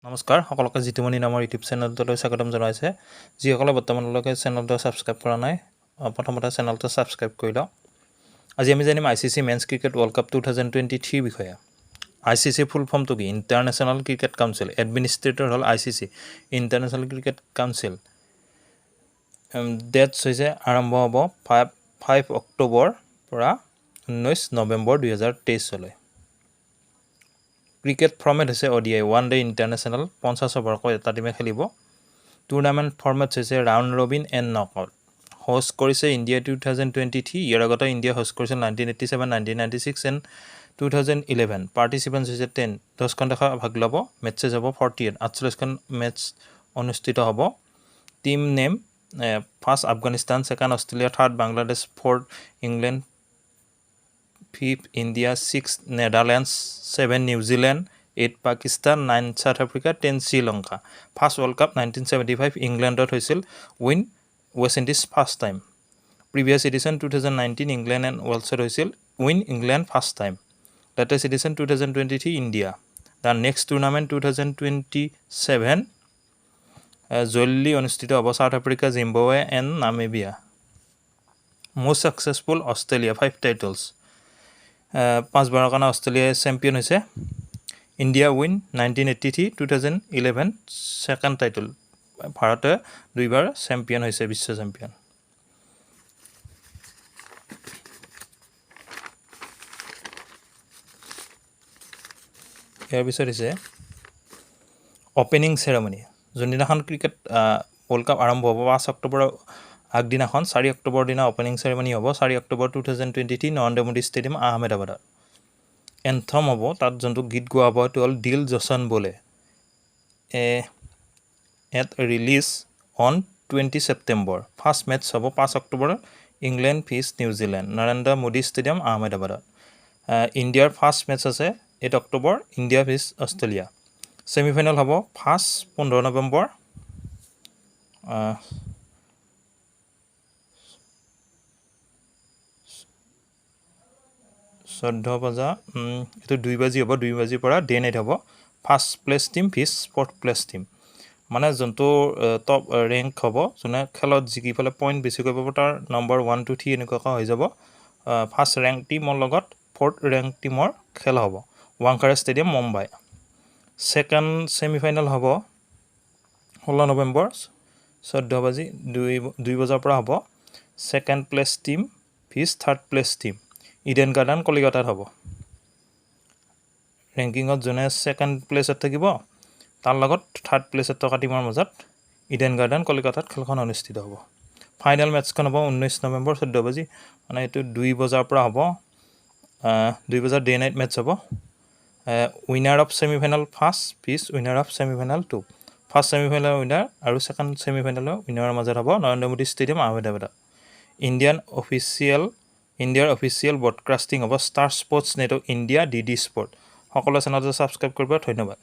নমস্কাৰ সকলোকে, জিতুমণি নামৰ ইউটিউব চেনেলটোলৈ স্বাগতম জনাইছে। যিসকলে বৰ্তমানলৈকে চেনেলটো ছাবস্ক্ৰাইব কৰা নাই, প্ৰথমতে চেনেলটো ছাবস্ক্ৰাইব কৰি লওক। আজি আমি জানিম ICC Men's Cricket World Cup 2023ৰ বিষয়ে। I C C ফুল ফৰ্মটো কি? International cricket council. এডমিনিষ্ট্ৰেটৰ হ'ল ICC, international cricket council. Dates হৈছে আৰম্ভ হ'ব 5 অক্টোবৰ পৰা 19 নৱেম্বৰ 2023লৈ। ক্ৰিকেট ফৰ্মেট হৈছে ODI, one day international. 50 অভাৰকৈ এটা টীমে খেলিব। টুৰ্ণামেণ্ট ফৰ্মেট হৈছে round robin and knockout. Host কৰিছে ইণ্ডিয়া 2023। ইয়াৰ আগতে ইণ্ডিয়া হোষ্ট কৰিছিল 1987, 1996 and 2011। Participants হৈছে 10, 10খন দেশে ভাগ ল'ব। মেটছেছ হ'ব 48, 48খন মেটচ অনুষ্ঠিত হ'ব। Team name: first Afghanistan, second Australia, third Bangladesh, fourth England, fifth India, six Netherlands, seven New Zealand, eight Pakistan, nine South Africa, 10 Sri Lanka. First World Cup 1975 ইংলেণ্ডত হৈছিল, win West Indies first time. Previous edition 2019 England and ৱেলছত হৈছিল, win England first time. Latest edition 2023, India. The next tournament 2027 জল্দি অনুষ্ঠিত হ'ব, south Africa, Zimbabwe and Namibia. Most successful Australia, five titles. পাঁচবাৰৰ কাৰণে অষ্ট্ৰেলিয়াই champion হৈছে। India win 1983, 2011, second title. ভাৰতে দুইবাৰ champion হৈছে, বিশ্ব চেম্পিয়ন। ইয়াৰ পিছত হৈছে অ'পেনিং চেৰেমনি। যোনদিনাখন ক্ৰিকেট ৱৰ্ল্ড কাপ আৰম্ভ হ'ব, 5 অক্টোবৰৰ আগদিনাখন 4 অক্টোবৰৰ দিনা অ'পেনিং চেৰেমনি হ'ব, 4 অক্টোবৰ 2023, নৰেন্দ্ৰ মোদী ষ্টেডিয়াম, আহমেদাবাদত। এন্থম হ'ব তাত, যোনটো গীত গোৱা হ'ব সেইটো হ'ল "দিল জছন বোলে"। At release on 20 September. First match হ'ব 5 অক্টোবৰত, England versus New Zealand, Narendra Modi stadium, আহমেদাবাদত। ইণ্ডিয়াৰ ফাৰ্ষ্ট মেটচ আছে 8 October, India versus Australia. Semi-final হ'ব ফাৰ্ষ্ট 15 নৱেম্বৰ, 14 বজা, এইটো 2 বাজি হ'ব, 2 বাজিৰ পৰা ডে নাইট হ'ব। First place team versus fourth place team, মানে যোনটো টপ ৰেংক হ'ব, যোনে খেলত জিকি পেলাই পইণ্ট বেছিকৈ পাব, তাৰ নম্বৰ ওৱান, টু, থ্ৰী এনেকুৱাকৈ হৈ যাব। ফাৰ্ষ্ট ৰেংক টীমৰ লগত ফ'ৰ্থ ৰেংক টীমৰ খেল হ'ব, ৱাংখাৰে ষ্টেডিয়াম, মুম্বাই। ছেকেণ্ড ছেমিফাইনেল হ'ব 16 নৱেম্বৰ, 14 বাজি 2 বজাৰ পৰা হ'ব। Second place team versus third place team, Eden garden, কলিকতাত হ'ব। ৰেংকিঙত যোনে ছেকেণ্ড প্লেচত থাকিব, তাৰ লগত থাৰ্ড প্লেচত থকা টীমৰ মাজত ইডেন গাৰ্ডেন, কলিকতাত খেলখন অনুষ্ঠিত হ'ব। ফাইনেল মেটচখন হ'ব 19 নৱেম্বৰ, 14 বাজি, মানে এইটো 2 বজাৰ পৰা হ'ব, 2 বজাৰ ডে নাইট মেটচ হ'ব। Winner of semifinal first versus winner of semifinal two, first semifinal winner আৰু ছেকেণ্ড ছেমিফাইনেলৰ উইনাৰৰ মাজত হ'ব, নৰেন্দ্ৰ মোদী ষ্টেডিয়াম, আহমেদাবাদত। ইণ্ডিয়ান অফিচিয়েল ইণ্ডিয়াৰ অফিচিয়েল ব্ৰডকাষ্টিং হ'ব star sports network India, DD sport. সকলো চেনেলতে ছাবস্ক্ৰাইব কৰিব। ধন্যবাদ।